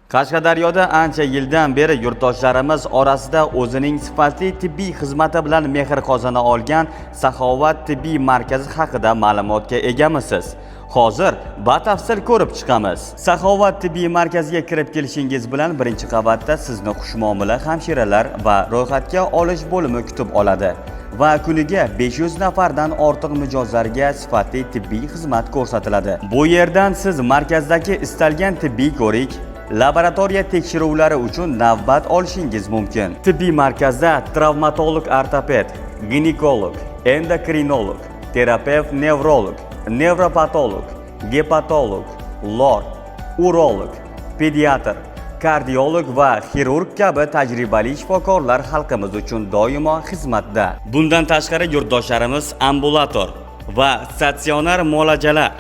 Qashqadaryoda ancha yildan beri yurtdoshlarimiz orasida o'zining sifatli tibbiy xizmati bilan mehr qozona olgan Saxovat tibbiy markazi haqida ma'lumotga egamisiz? Hozir batafsil ko'rib chiqamiz. Saxovat tibbiy markaziga kirib kelishingiz bilan birinchi qavatda sizni xushmuomala hamshiralar va ro'yxatga olish bo'limi kutib oladi va kuniga 500 nafardan ortiq mijozlarga sifatli tibbiy xizmat ko'rsatiladi. Bu yerdan siz markazdagi istalgan tibbiy ko'rik, laboratoriya tekshiruvlari uchun navbat olishingiz mumkin. Tibbiy markazda travmatolog ortoped, ginekolog, endokrinolog, terapevt nevrolog, nevropatolog, gepatolog, lor, urolog, pediatr, kardiolog va xirurg kabi tajribali shifokorlar xalqimiz uchun doimo xizmatda. Bundan tashqari, yurtdoshlarimiz ambulator va statsionar muolajalar,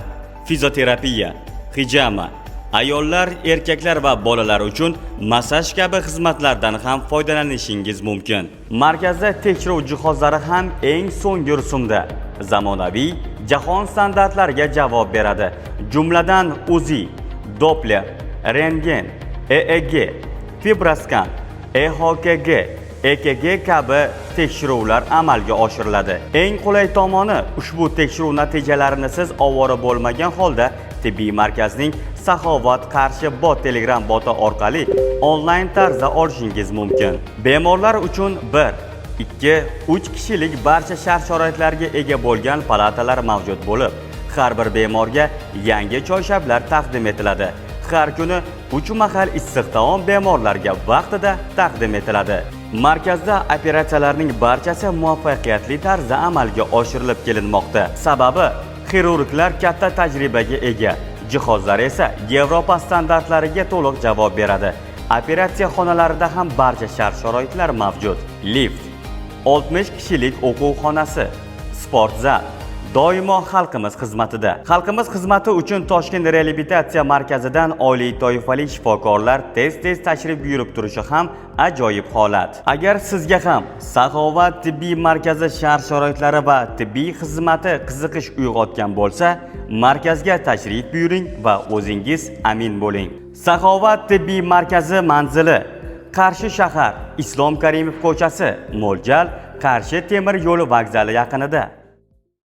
fizioterapiya, hijama, ayollar, erkaklar va bolalar uchun massaj kabi xizmatlardan ham foydalanishingiz mumkin. Markazda tekshiruv jihozlari ham eng so'nggi rusumda, zamonaviy jahon standartlariga javob beradi. Jumladan, UZI, Doppler, rentgen, EEG, fibroskan, EHKG, EKG kabi tekshiruvlar amalga oshiriladi. Eng qulay tomoni, ushbu tekshiruv natijalarini siz ovora bo'lmagan holda tibbiy markazning Saxovat Qarshi bot Telegram boti orqali onlayn tarzda olishingiz mumkin. Bemorlar uchun 1, 2, 3 kishilik barcha shart-sharoitlarga ega bo'lgan palatalar mavjud bo'lib, har bir bemorga yangi choyshablar taqdim etiladi. Har kuni 3 mahal issiq taom bemorlarga vaqtida taqdim etiladi. Markazda operatsiyalarning barchasi muvaffaqiyatli tarzda amalga oshirilib kelinmoqda. Sababi, xirurglar katta tajribaga ega, jihozlar esa Yevropa standartlariga to'liq javob beradi. Operatsiya xonalarida ham barcha shart-sharoitlar mavjud. Lift, 60 kishilik o'quv xonasi, sport zal doimo xalqimiz xizmatida. Xalqimiz xizmati uchun Toshkent reabilitatsiya markazidan oliy toifali shifokorlar tez-tez tashrif buyurib turishi ham ajoyib holat. Agar sizga ham Saxovat tibbiy markazi shart-sharoitlari va tibbiy xizmati qiziqish uyg'otgan bo'lsa, markazga tashrif buyuring va o'zingiz amin bo'ling. Saxovat tibbiy markazi manzili: Qarshi shahar, Islom Karimov ko'chasi, mo'ljal Qarshi temir yo'li vokzali yaqinida.